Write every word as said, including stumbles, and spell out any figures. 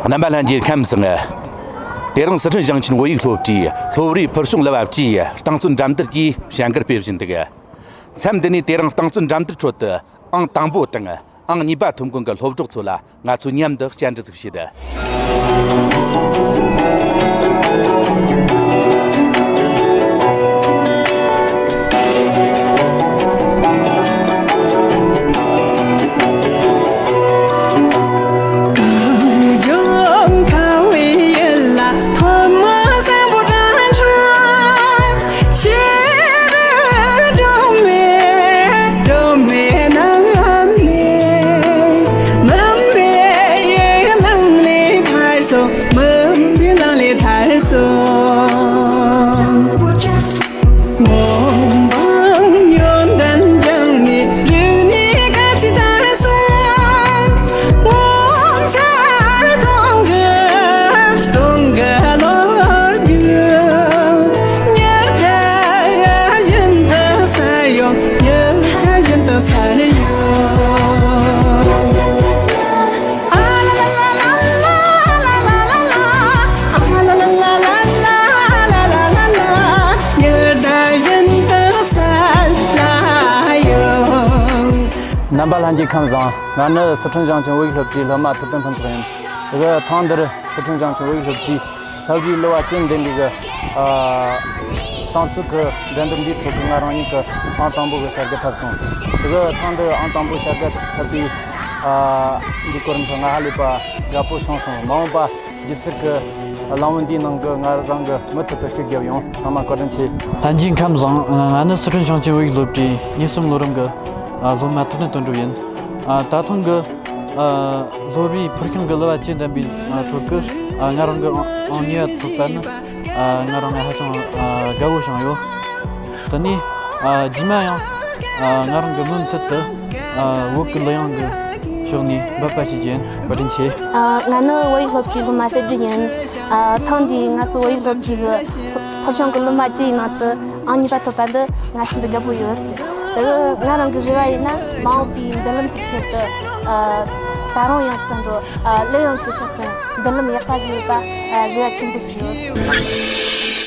རྣམ་པ་ལྷན་རྒྱས་ཁམས་བཟང་། དེ་རིང་སི་ཁྲོན་ཞིང་ཆེན་བོད་ཡིག་སློབ་གྲྭའི་སློབ་རའི་ཕུལ་བྱུང་གླུ་བ་བཅས་རྟིང་རྩོད་འགྲན་བསྡུར་གྱི་བྱ་འགུལ་སྤེལ་བཞིན་འདུག་མཚམས་འདི་ནས་དེ་རིང་རྟིང་རྩོད་འགྲན་བསྡུར་ཁྲོད་དུ་ཨང་དང་པོ་དང་ཨང་གཉིས་པ་ཐོབ་མཁན་གྱི་སློབ་གྲོགས་ཚོ་ལ་ང་ཚོས་མཉམ་དུ་བཅར་འདྲི་ཞིག་བྱེད། རྣམ་པ་ལྷན་རྒྱས་ཁམས་བཟང་། ང་ནི་སི་ཁྲོན་ཞིང་ཆེན་བོད་ཡིག་སློབ་གྲྭའི་སློབ་མ་ཐུབ་བསྟན་ཕུན་ཚོགས་ཡིན། དེ་གི་ཐེངས་འདིར་སི་ཁྲོན་ཞིང་ཆེན་བོད་ཡིག་སློབ་གྲྭའི་སློབ་གཞིའི་གླུ་བ་བཅུ་ལྡན་པའི་གི་ཨ་རྟིང་རྩོད་ཀྱི་འགྲན་བསྡུར་འདིའི་ཁྲོད་ཀྱི་ང་རང་ཉིད་ཀྱི་ཨང་དང་པོ་གི་བྱ་དགའ་ཐོབ་སོང་། དེ་གི་ཐེངས་འདིར་ཨང་དང་པོ་བྱ་དགའ་ཐོབ་པའི་ཨ་འདིའི་སྐོར་ནས་ང་ཧ་ལས་པ་དགའ་པོ་བྱུང་སོང་། མ་འོངས་པ་སྒྱུ་རྩལ་གྱི་གླེང་བོ་འདིའི་ནང་གི་ང་རང་གི་མུ་མཐུད་དུ་ཤུགས་རྒྱབ་ཡོང་། ཚང་མ་བཀའ་དྲིན་ཆེ། ལྷན་རྒྱས་ཁམས་བཟང་། ང་ནི་སི་ཁྲོན་ཞིང་ཆེན་བོད་ཡིག་སློབ་གྲྭའི་གཉིས་གསུམ་ལོ་རིམ་གྱི་ཨ་སློབ་མ་ཐུབ་བསྟན་དོན་གྲུབ་ཡིན། ཨ་ད་ཐེངས་ཀྱི་ཨ་སློབ་རའི་ཕུལ་བྱུང་གི་གླུ་བ་བཅུ་ལྡན་པའི་ཨ་ཁྲོད་ཀྱི་ཨ་ང་རང་གི་ཨང་ཨང་གཉིས་པ་ཐོབ་པ་ནི་ཨ་ང་རང་ཧ་ཅང་ཨ་དགའ་བོ་བྱུང་ཡོད། དེ་ནས་ཨ་རྗེས་མ་ཡང་ཨ་ང་རང་གི་མུ་མཐུད་དུ་ཨ་བོད་ཀྱི་གླུ་དབྱངས་ཀྱི་ཕྱོགས་ནས་འབད་པ་བྱེད་ཀྱི་ཡིན། བཀའ་དྲིན་ཆེ། ཨ་ང་ནི་བོད་ཡིག་སློབ་གྲྭའི་སློབ་མ་གསེར་སྒྲོན་ཡིན། ཨ་ཐེངས་འདིའི་ང་ཚོ་བོད་ཡིག་སློབ་གྲྭའི་གི་ཕུལ་བྱུང་གི་གླུ་མ་བཅུ་ཡི་ནང་དུ་ཨང་གཉིས་པ་ཐོབ་པ་འདི་ང་ཤིན་ཏུ་དགའ་པོ་ཡོད། དེ་གི་ང་རང་གི་རེ་བ་ཡིན་ན་མ་འོངས་པའི་མདུན་ལམ་གྱི་ཆེད་དུ་ཨ་ད་རུང་ཡང་བསམ་འགྲོ་ཨ་གླུ་དབྱངས་ཀྱི་ཕྱོགས་སུ་མདུན་ལམ་ཡག་པ་ཞིག་ཡོད་པ་ཨ་རེ་བ་ཆེན་པོ་ཞིག་ཡོད།